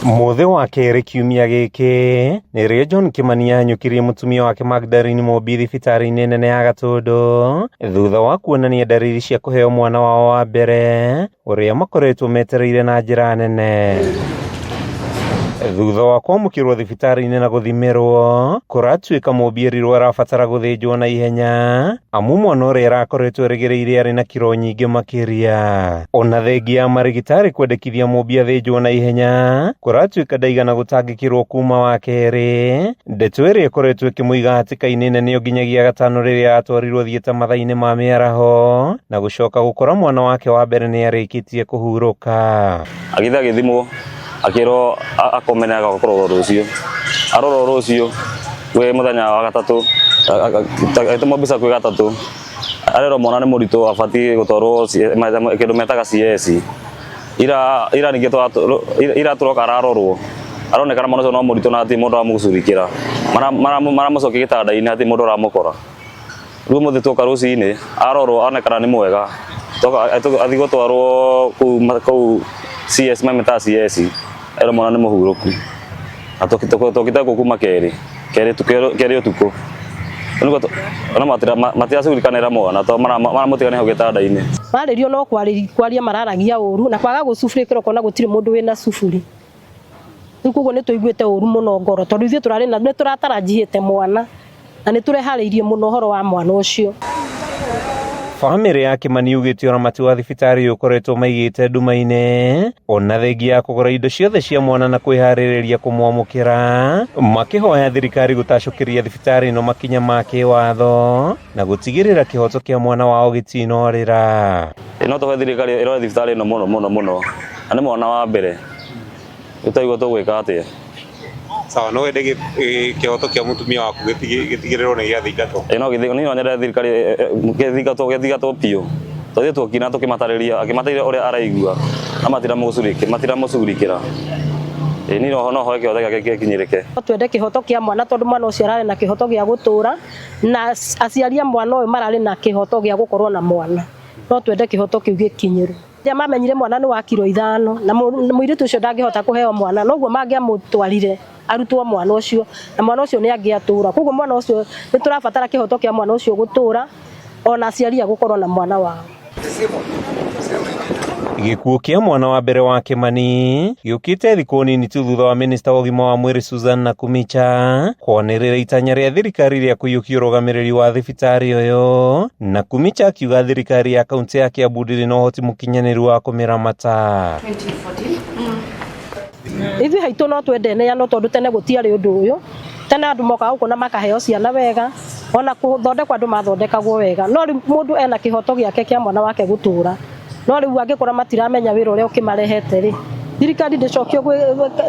Mũthĩ wa kerĩ kiumia gĩkĩ nĩrĩo John Kĩmani ahanyũkirie mũtumia wake Magdalene Mũmbi thibitarĩ-inĩ nene ya Gatũndũ thutha wa kuonania ndariri cia kũheo mwana wao wa mbere ũrĩa makoretwo metereire na njĩra nene. Thutha wa kwamũkĩrwo thibitarĩ-inĩ na gũthimĩrwo, kũratuĩka Mũmbi erirwo arabatara gũthĩnjwo na ihenya amu mwana ũrĩa arakoretwo erĩgĩrĩire arĩ na kiro nyingĩ makĩria. Ona thengia ya marĩgĩtarĩ kwendekithia Mũmbi athĩnjwo na ihenya, kũratuĩka ndaigana gũtangĩkĩrwo kuma wa kerĩ, ndeto ĩrĩa ĩkoretwo ĩkĩmũiga hatĩka-inĩ nene o nginyagia gatano rĩrĩa atwarirwo thieta mathaa-inĩ ma mĩaraho na gũcoka gũkora mwana wake wa mbere nĩ arĩkĩtie kũhurũka. Agĩthiĩ agĩthimwo akĩrwo akome na agoka kũrorwo rũciũ. Arorwo rũciũ kwĩ mũthenya wa gatatũ, agĩtũmwo mbica kwĩ gatatũ, arerwo mwana nĩ mũritũ abatiĩ gũtwarwo kĩndũ metaga CS. Ira ira ningĩ ira tũroka ararorwo aronekana mwana ũcio no mũritũ na hatirĩ mũndũ ũramũcurikĩra. Maramũcokia gĩtanda-inĩ hatirĩ mũndũ ũramũkora. Rĩu ũmũthĩ tuoka rũcinĩ arorwo onekana nĩ mwega athiĩ gũtwarwo kũu CS mamĩtaga CS erwo mwana nĩ mũhurũku. Na tũkĩte gũkũ kuma kerĩ kerĩ ũtukũ. Ona matiracugurikanĩra mwana tondũ maramũtiga hau gĩtanda-inĩ. Marĩrio no kwaria mararagia ũru na kwaga gũcuburĩkĩra ũkona gũtirĩ mũndũ wĩna cuburi. Rĩu koguo nĩ tũiguĩte ũru mũno ngoro tondũ ithuĩ tũrarĩ na nĩ tũratarajihĩte mwana na nĩ tũreharĩirie mũno ũhoro wa mwana ũcio. Bamĩrĩ ya Kĩmani yugĩte ũramati wa thibitarĩ ũyũ ũkoretwo maigĩte nduma-inĩ ona thengia ya kũgũra indo ciothe cia mwana na kwĩharĩrĩria kũmwamũkĩra, makĩhoya thirikari gũtacũkĩria thibitarĩ ĩno makinya ma kĩwatho na gũtigĩrĩra kĩhoto kĩa mwana wao gĩtinorĩra. No tũhe thirikari ĩrore thibitarĩ ĩno mũno mũno mũno, na nĩ mwana wa mbere, rĩu twaigua tũgwĩka atĩa? Sawa, no wende kĩhoto kĩa mũtumia waku gĩtigĩrĩrwo nĩ gĩathingatwo? Ĩĩ no niĩ no nyende thirikari gĩthingatwo gĩthingatwo biũ. Tũthiĩ tuokire tũkĩmatarĩria, akĩmatarĩria ũrĩa araigua no matiramũcugurikĩra. Ĩĩ niĩ no hoe kĩhoto gĩake gĩkinyĩrĩke. No twende kĩhoto kĩa mwana tondũ mwana ũcio ararĩ na kĩhoto gĩa gũtũra na aciari a mwana ũyũ mararĩ na kĩhoto gĩa gũkorwo na mwana. No twende kĩhoto kĩu gĩkinyĩrwo. Rĩrĩa mamenyire mwana nĩ wa kiro ithano na mũirĩtu ũcio ndangĩhota kũheo mwana noguo mangĩamũtwarire arutwo mwana ũcio na mwana ũcio nĩ angĩatũra. Koguo mwana ũcio nĩ tũrabatara kĩhoto kĩa mwana ũcio gũtũra ona aciari a gũkorwo na mwana wao. Gĩkuũ kĩa mwana wa mbere wa Kĩmani gĩũkĩte thikũ nini tu thutha wa minista wa ũgima wa mwĩrĩ Susan Nakhumicha kwanĩrĩra itanya rĩa thirikari rĩa kũiyũkia ũrũgamĩrĩri wa thibitarĩ ũyũ. Nakhumicha akiuga thirikari ya kaunti ya Kiambu ndĩrĩ na ũhoti mũkinyanĩru wa kũmĩramata. Ithuĩ haitũ no twende ĩneanwo tondũ tene gũtiarĩ ũndũ ũyũ. Tene andũ mokaga gũkũ na makaheo ciana wega, ona gũthondekwo andũ mathondekagwo wega. No rĩu mũndũ ena kĩhoto gĩake kĩa mwana wake gũtũra. No rĩu angĩkorwo matiramenya wĩra ũrĩa ũkĩmarehete rĩ, thirikari ndĩcokio gwĩ,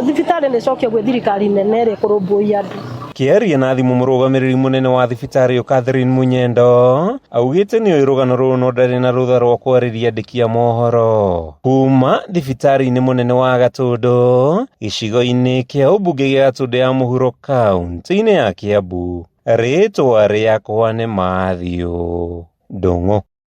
thibitarĩ nĩcokio gwĩ thirikari nene ĩrĩa ĩkũrũmbũiya andũ. Akĩaria na thimũ mũrũgamĩrĩri mũnene wa thibitarĩ ĩyo Catherine Munyendo augĩte nĩoĩ rũgano rũrũ no ndarĩ na rũtha rwa kwarĩria andĩki a mohoro. Kuma thibitarĩ-inĩ mũnene wa Gatũndũ gĩcigo-inĩ kĩa ũmbunge gĩa Gatũndũ ya mũhuro kaunti-inĩ ya Kiambu, rĩtwa rĩakwa nĩ Matthew Ndung'u.